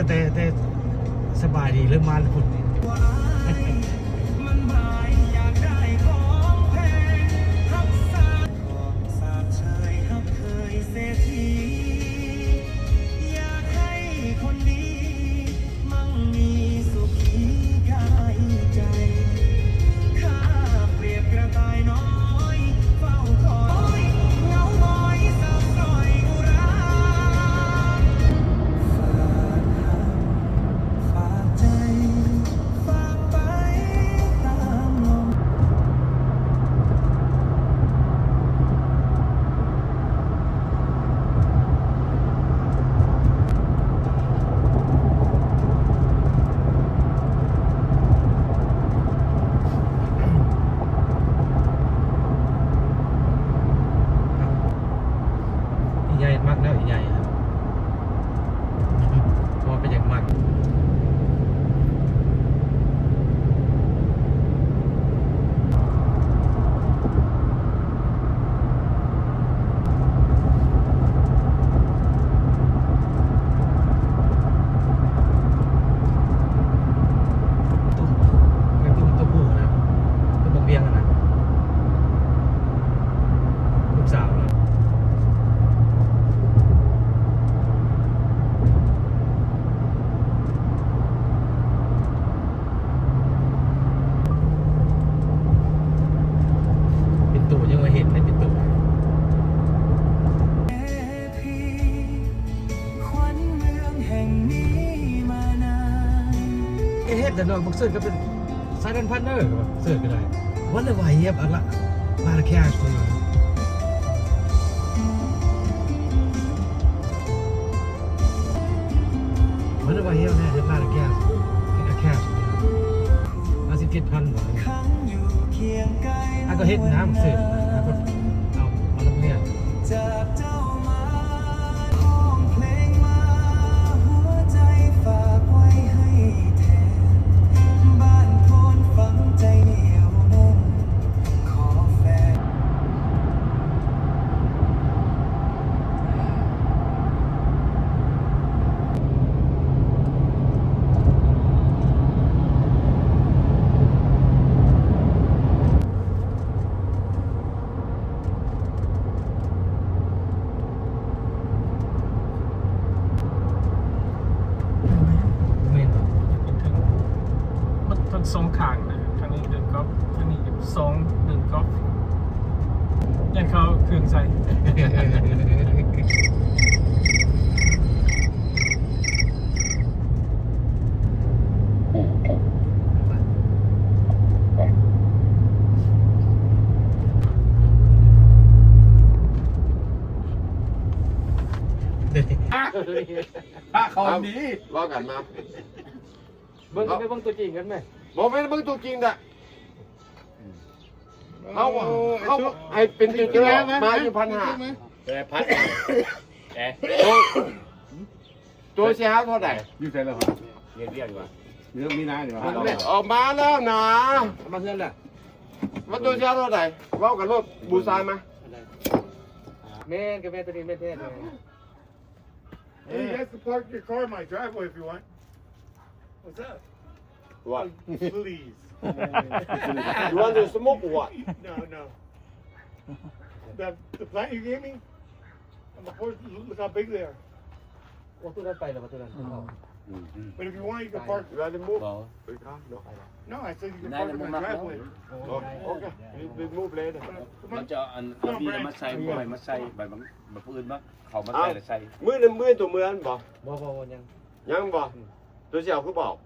ແຕ່ ແຕ່ສະບາຍດີເລີຍມາພຸ້ນນີ້. ອີໃຫຍ່ມັກແລ້ວ ອີໃຫຍ່ ເພາະວ່າເປັນຫຍັງມັກ. ຕຸ້ມ ແມ່ຕຸ້ມຕົວຜູ້ນະ ຕົວບັກວຽງຫັ້ນນະ ລູກສາວນະ. ເປັນໂຕຍັງວ່າເຫັນໄດ້ເປັນໂຕ. ເຮັດແລ້ວເນາະ ບັກເສີດກໍເປັນ silent partner ເສີດກໍໄດ້. Wonder why he have a lot, lot of cash. Wonder why he have a lot of cash. Cash. ຫ້າສິບເຈັດພັນ ບາດ. ອາ ກໍເຮັດນຳເສີດ ອາ ກໍເອົາ ເອົານຳເມືອ. ແມ່ນບໍ່? ມັນທັງສອງຂ້າງນະ ທາງນີ້ເດີນກອບ ທາງນີ້ສອງເດີນກອບ. ຢ້ານເຂົາເຄື່ອງໃສ່. ພະເຂົາດີ ເວົ້າກັນມາ. ເບິ່ງ ເອົາ ໄປເບິ່ງຕົວຈິງກັນແມ. ບໍ່ແມ່ນເບິ່ງຕົວຈິງດະ. ເຮົາ ເຮົາໃຫ້ເປັນຈຸດແລກມາຢູ່ພັນຫ້າ ແປພັນ ແອ ໂຕ ໂຕຊິເອົາເທົ່າໃດ? ຢູ່ໃສລະ? ເຮັດວຽກຢູ່ຫວາ? ເລື່ອງມີນາຢູ່ຫວາ? ອອກມາແລ້ວນາ ມາເຮືອນແລ້ວ. ວ່າໂຕຊິເອົາເທົ່າໃດ? ເວົ້າກັນໂລດ ບູຊາມາ. ແມ່ນ ກໍແມ່ນ ໂຕນີ້ແມ່ນແທ້. Hey, you guys can park your car in my driveway if you want. What's up? What? Please. You want to smoke or what? No, no. The, the plant you gave me on the porch, look how big they are. ປະຕູນັ້ນໄປແລ້ວ ປະຕູນັ້ນ. ອືມ But if you want, you can park. You want to move? ບໍ່ No, I said you can park in my driveway. Oh, okay. We, we move later. ມັນຈະເອົາອັນ ເອົາບີມາໃສ່ ບໍ່ໃຫ້ມາໃສ່ ບັດ ບັດຜູ້ອື່ນມາ ເຂົາມາໃສ່ລະໃສ່. ມື້ນັ້ນ ມື້ໂຕເມືອນັ້ນບໍ່? ບໍ່ ບໍ່ ບໍ່ ຍັງ ຍັງບໍ່? ອືມ ໂຕຊິເອົາຄືບໍ່ເອົາ?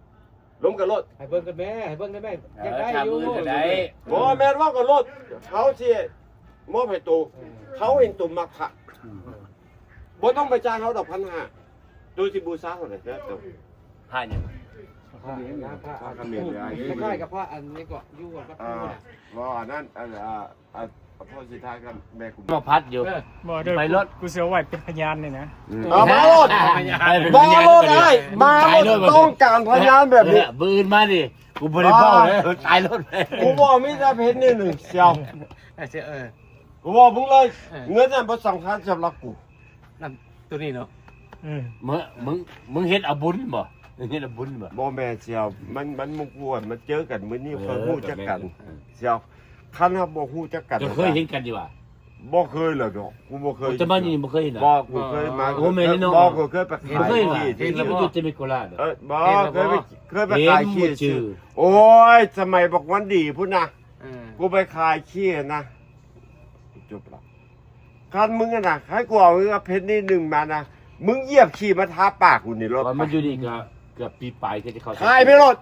ລົມກັນໂລດ. ໃຫ້ເບິ່ງກັນແມ້ ໃຫ້ເບິ່ງໄດ້ແມ້. ຢາກໄດ້ຢູ່ ເອີ ຈະມື້ກໍໄດ້. ບໍ່ແມ່ນ ເວົ້າກັນໂລດ ເຮົາຊິມອບໃຫ້ໂຕ. ເອີ ເຂົາເຫັນໂຕມັກພະ. ອືມ ບໍ່ຕ້ອງໄປຈ່າຍເຮົາດອກ ພັນຫ້າ. ໂຕຊິບູຊາເທົ່າໃດ? ແລ້ວແຕ່ ພະຫຍັງ? ພະ ພະ ພະຂະເໝນ ຄ້າຍກັບພະອັນນີ້ກໍຢູ່ວັດພູນະ. ບໍ່ ອັນນັ້ນ ອັນ ອ່າ ອັນ ພໍ່ຊິທາກັບແມ່ກຸມມາພັດຢູ່. ເອີ ບໍ່ເດີ ໄປໂລດ ກູຊິເອົາໄວ້ເປັນພະຍານນີ້ນະ. ອືມ ເອົາມາໂລດ ມາໂລດ ອ້າຍ ມາໂລດ. ຕ້ອງການພະຍານແບບນີ້ ເອີ ມື້ອື່ນມານີ້ ກູບໍ່ໄດ້ເວົ້າເລີຍ ຕາຍໂລດ. ກູບອກມີແຕ່ເພັດນີ້ໜຶ່ງສ່ຽວ. ເອີ ກູບອກມຶງເລີຍ ເອີ ເງິນນັ້ນບໍ່ສຳຄັນສຳລັບກູ. ນຳໂຕນີ້ເນາະ ເອີ ມຶງ ມຶງ ມຶງເຮັດເອົາບຸນບໍ່? ເຮັດເອົາບຸນບໍ່? ບໍ່ແມ່ນ ສ່ຽວ ມັນ ມັນໝູ່ກວນ ມັນເຈີກັນມື້ນີ້ ເອີ ຄ່ອຍຮູ້ຈັກກັນ ກໍແມ່ນ ສ່ຽວ ຄັນເຮົາບໍ່ຮູ້ຈັກກັນ ເຈົ້າເຄີຍເຫັນກັນຢູ່ຫວາ? ບໍ່ເຄີຍແລ້ວດອກ ກູບໍ່ເຄີຍ ແຕ່ມານີ້ບໍ່ເຄີຍເຫັນຫວາ? ບໍ່ ກູເຄີຍມາ ໂອ້ ແມ່ນເນາະ ບໍ່ ກູເຄີຍໄປຂາຍຂີ້ ເຫັນແລ້ວບໍ່? ຢູ່ແຕ່ເມກາລາດ ເອີ ບໍ່ ເຄີຍໄປ ເຄີຍໄປຂາຍຂີ້ຊື່ ໂອ້ຍ ສະໄໝບັກວັນດີພຸ້ນນະ ເອີ ກູໄປຂາຍຂີ້ຫັ້ນນະ ຈົບລະ. ຄັນມຶງຫັ້ນນະ ໃຫ້ກູເອົາເງິນກັບເພັນນິດໜຶ່ງມານະ ມຶງຢຽບຂີ້ມາທາປາກກູນີ້ໂລດ ວ່າມັນຢູ່ນີ້ກໍເກືອບປີປາຍ ຄືຈະເຂົ້າ ຂາຍໄປໂລດ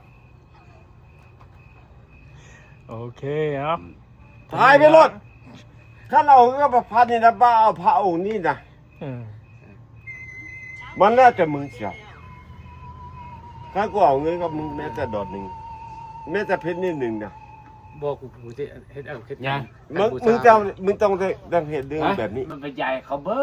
ໂອເຄ ເອົາ ອືມ ຂາຍໄປໂລດ ຄັນເອົາເງິນກັບພະພັນນີ້ນະ ບໍ່ເອົາພະອົງນີ້ນະ ເອີ ມັນແລ້ວແຕ່ມຶງເສຍ ຄັນກູເອົາເງິນກັບມຶງແມ້ແຕ່ດອນໜຶ່ງ ແມ້ແຕ່ເພັນນິດໜຶ່ງນະ ບໍ່ ກູ ກູຊິເຮັດເອົາເຮັດຫຍັງ ມຶງ ມຶງຕ້ອງ ມຶງຕ້ອງໄດ້ ຕ້ອງເຮັດເລື່ອງແບບນີ້ ມັນໄປຢາຍເຂົາເບີ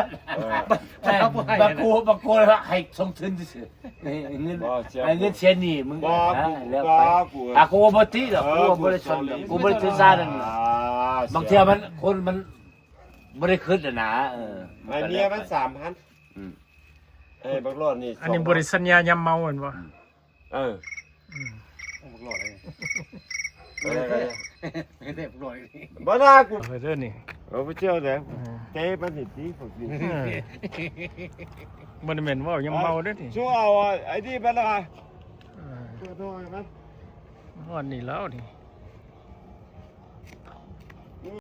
ດ ເອີ ແມ່ນ ບັກກູ ບັກກູໃຫ້ສົ່ງທຶນຊື່ໆ ເງິນ ບໍ່ ເສຍ ໃຫ້ເງິນເສຍໜີ້ມຶງ ບໍ່ ກູ ແລ້ວ ບໍ່ ໄປ ກູ ອ່ະ ກູບໍ່ຕິດອກ ເອີ ກູບໍ່ໄດ້ຊົນ ກູບໍ່ໄດ້ຖືສານັ້ນ ອ່າ ບາງເທື່ອມັນ ຄົນມັນບໍ່ໄດ້ຄິດນະ ເອີ ໃຫ້ເມຍມັນສາມພັນ ອືມ ເອີ ບັກຫຼອດນີ້ ອັນນີ້ບໍ່ໄດ້ສັນຍາຍາມເມົາແມ່ນບໍ່? ອືມ ເອີ ອືມ ບັກຫຼອດເລີຍ ເອີ ເອີ ເອີ ບັກຫຼອດ ບໍ່ນາ ກູ ເອີ ເດີນີ້ ເອີ ບໍ່ເຈົ້າແລ້ວ ເອີ ເຕະມັນເຫັນຕິ ເອີ ບໍ່ໄດ້ແມ່ນເວົ້າຍາມເມົາເດ້ນີ້ ເອົາ ຊ່ວຍເອົາໄອ້ນີ້ໄປລະ ເອີ ຊ່ວຍໂທໃຫ້ມັນ ຮອດນີ້ແລ້ວນີ້.